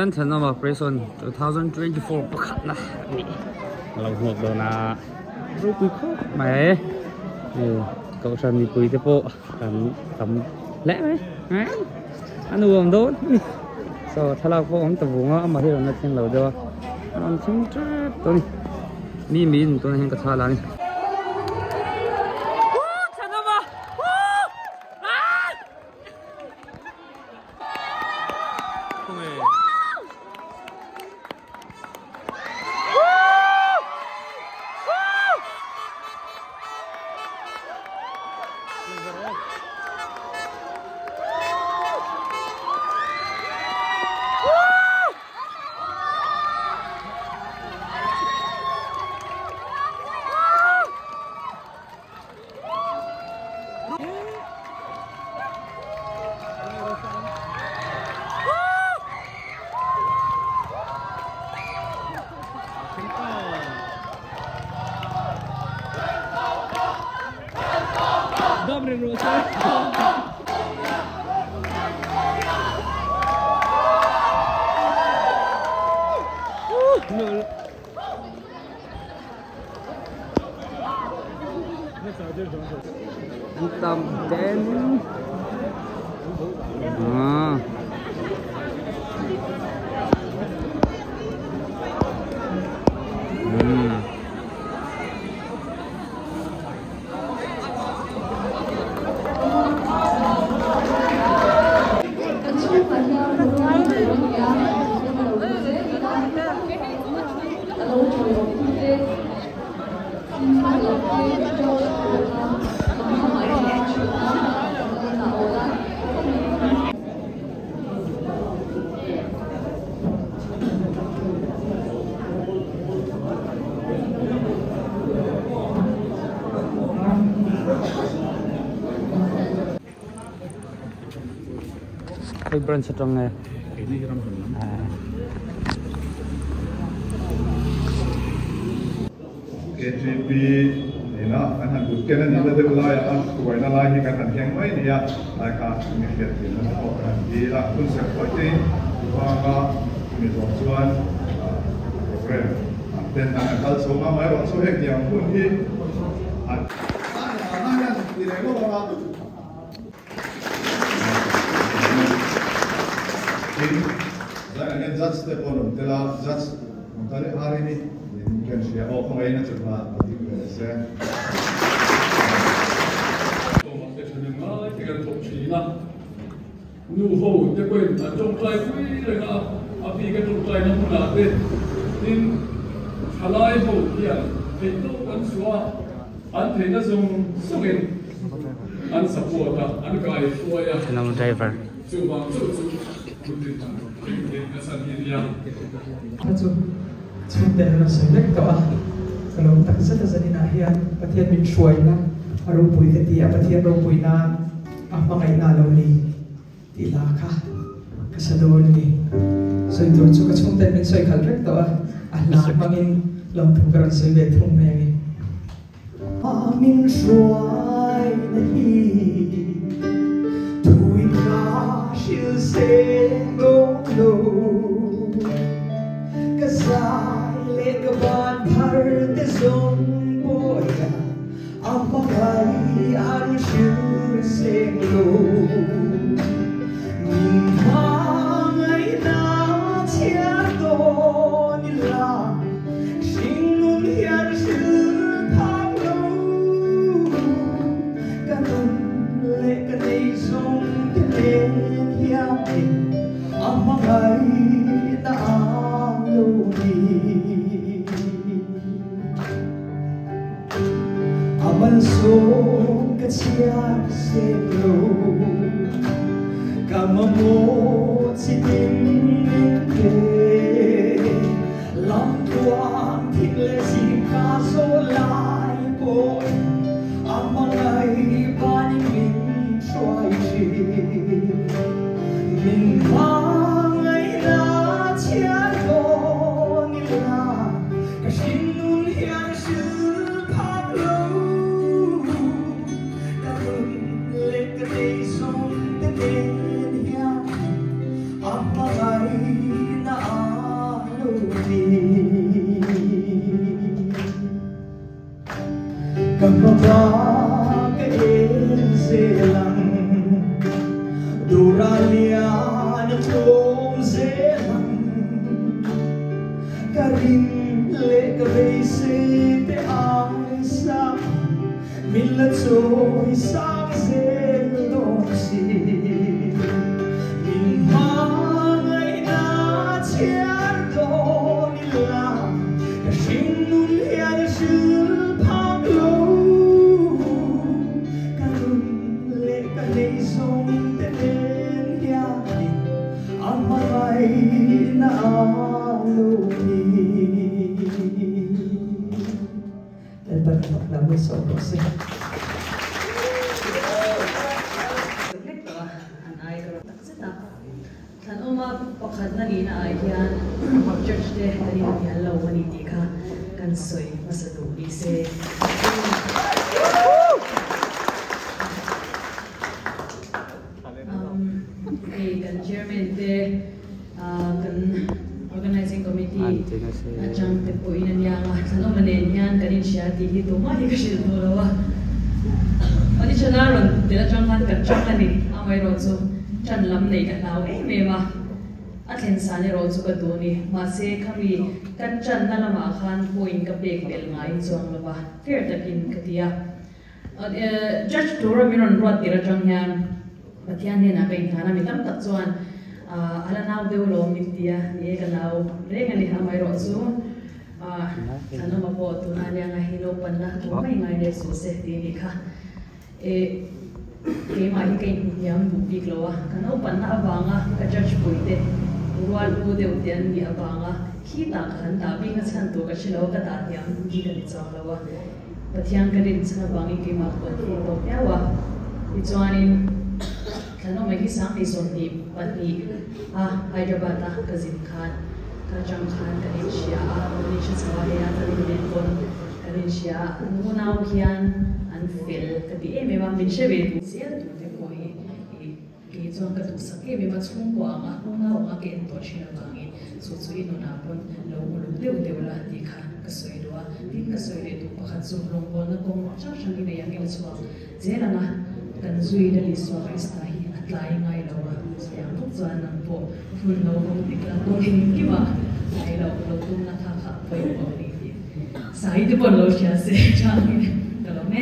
Hian Thenawma Prison 2024 pakhatna a nih a lo hmuak dawn a, ropui khawp mai. Kohhran mipui te pawh kan tam hle mai a nuam dawn a ni. Saw thlalak pawh a awm ta vung a, amah hi a rawn la thleng lo deuh a, a rawn thleng tep tawh a ni. Mi miin tunah hian ka thla la a ni. An tam den ah. Hmm. Khawi branch atang nge? KTP nena kan han kut ken a nihna deuh laiah a hruaina lai hi kan han thleng mai a ni a, lai kha mi hriat thiamna te pawh kan han dil a, hun serh pawh tein vanga mi zawh chuan program ang ten an han kal chho nga mai erawh chu heng tiang hun hi an ti reng lo ang a. Tin, zan hian judge te pawh an awm tel a, judge Mutali Arini niin kan hria aw, khawngaihin a chawhma lo ding ve se. Tawmah te thahnem ngai te kan thawk thin a, nu ho te pawhin an tawngtai pui reng a, a bik a tawngtaina hmunah te tin thalai ho hian theihtawp an chhuah a, an theihna zawng zawngin An support a, an kai hruai a. Thenawm driver. Chuvang chauh chu Putin an theih na chhan hi a nia. Kha chu chhungte an rawn sawi vek tawh a, ka lawm tak zet a zaninah hian Pathian min hruaina a ropui ka ti a, Pathian ropui nan a hmangaihna a lo ni tih hla kha ka sa dawn a ni. Sawi tur chu ka chhungten min sawi khalh vek tawh a, a hla hmangin lawmthu ka rawn sawi ve thung mai ang e. Min hruaina hi thuin ka hril seng dawn lo. Ka zai leh ka ban phar te zawng pawia a hmangaih an hril seng lo. Min hmangaihna chhiar dawn ila. Hringnun hian hril phak lo, ka nun leh ka nei zawng te nen hian a hmangaihna a lo ni. A malsawm ka chhiar sek lo, ka mamawh chi tin min pe. Lam tuang thim leh zing ka zawl lai pawhin a hmangaih banin min hruai thin. Min hmangaihna chhiar dawn ila ka hringnun hian hril phak lo. Ka nun leh ka nei zawng te nen hian a hmangaih. sawi sang zel dawn si. Min hmangaihna chhiar dawn ila, ka hringnun hian hril phak lo. Ka nun leh ka nei zawng te nen hianin a hmangaihna a lo ni. Lalpan a fakna hmun sawm rawh se. Hlek tawh a, an ai ka rawh tak zet a. Thlanawma pakhatna nihna ah hian Church te kan inhnial lo a ni tih kha kan sawi hmasa duh ni se. Hei kan Chairman te kan Organizing Committee atang te pawhin a nia a, Thlanawma nen hian kan inhria tih hi tumah hi ka hrilh duh lo a. Audition a rawn tel atang khan kan chak a ni, amaherawhchu tan lam neih ka hlau em em a, a thlen san erawh chu ka duh a ni. Mahse khami ka tanna lamah khan point ka pek belh ngaiin chuang lo va, fair takin ka ti a. Judge tura min rawn ruat tir atang hian Pathian hnenah ka inhlan a, mi tam tak chuan a la nau deuh lo min ti a, ni e ka nau reng a ni, amaherawh chu an awm a pawh tuna lianga hi naupanna tur mai ngai leh suh se tih a nih kha. Keimah hi ka inhmuhniam duh bik lo a, ka naupanna avanga ka judge puite rual u deuh te an nih avanga khitah ka han dah bik na chhan tur ka hre lo a, ka dah hniam bik a ni chuang lo a. Pathian ka rin chhan avangin keimah ka pawh thei tawh viau a, tichuanin Thlanawma hi 22 a Hyderabad a ka zin khan ka atang khan kan inhria a, kan inhre chho a, hei a Thlanawma nen pawn kan inhria a, an unau hian an fel ka ti em em a, min hre ve duh zel tur te pawh hi Kei chuan ka duhsak em em a, chhungkua anga unau anga ka en tawh thin avangin chu chu i nunah pawn lo uluk deuh deuh la tih kha ka sawi duh a. Tin, ka sawi leh duh pakhat chu rawngbawlna kawng hrang hrang i nei ang ila chhuak zel anga kan zui la Isua Krista hi a tlai ngai lo a, chutiang bawk chuan nang pawh hun lo kawng dik la kawng engkimah tlai loh lo tumna kha kha pawimawh a ni tih Sai te pawh an lo hria se changin ka lawm e.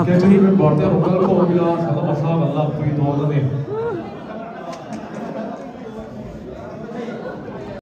Committee member te rawn kal khawm ila, thla lama thla kan lakpui dawn a ni.